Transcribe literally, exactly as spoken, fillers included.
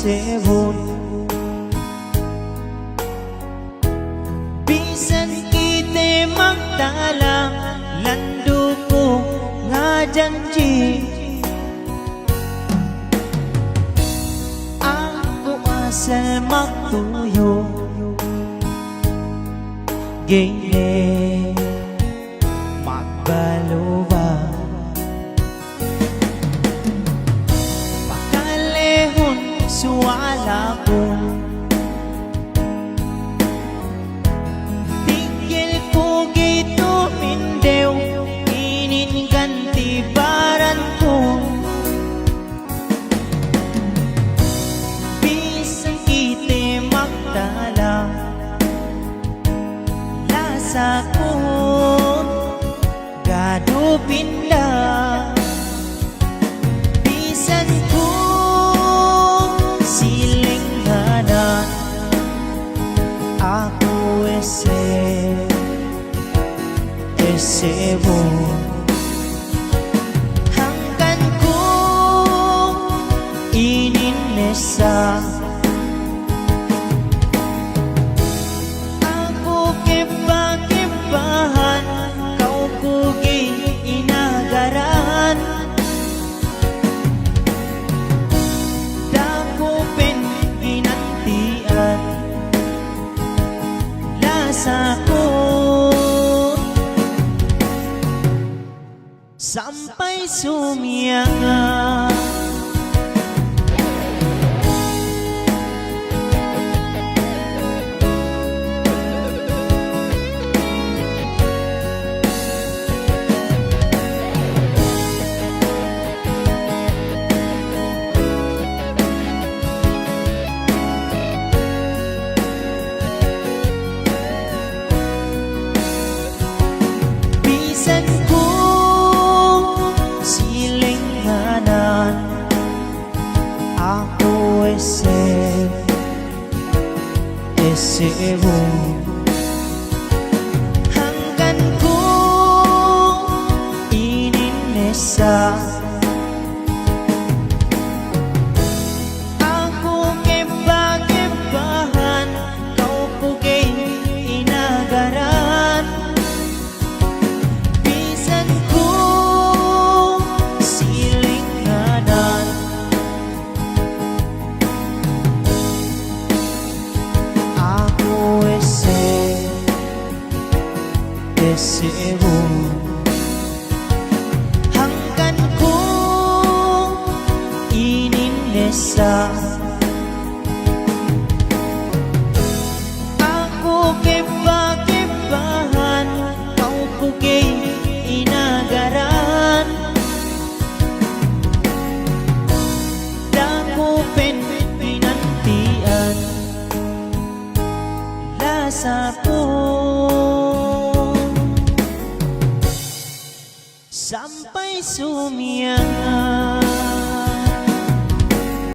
Sebun. Bisan kite magtala, landu' ku ngajanji'. Aku asal magtuyu', ga'i ne magbaluba. Pakalehun suwala ku. Tigil ku ga'i tumindew, inin ganti baran ku. Bisan kite magtala, lasa ku ga' du pinda. Bisan ku si lengnganan, aku ese, ese bu. Hangkan ku inin esa. Aku kebba-kebbahan, ka'u ku ga'i inagaran. Da'a ku pa'in ginanti'an, lasa ku sampay sumiyanga'. Bisan ku si lengnganan, aku ese, ese bu. Hangkan ku inin esa. Aku kebba-kebbahan, ka'u ku ga'i inagaran. Bisan ku si lengnganan, aku ese, ese bu. Hangkan ku inin esa. Aku kebba-kebbahan, ka'u ku ga'i inagaran. Da'a ku pa'in ginanti'an, lasa ku sampay sumiyanga'.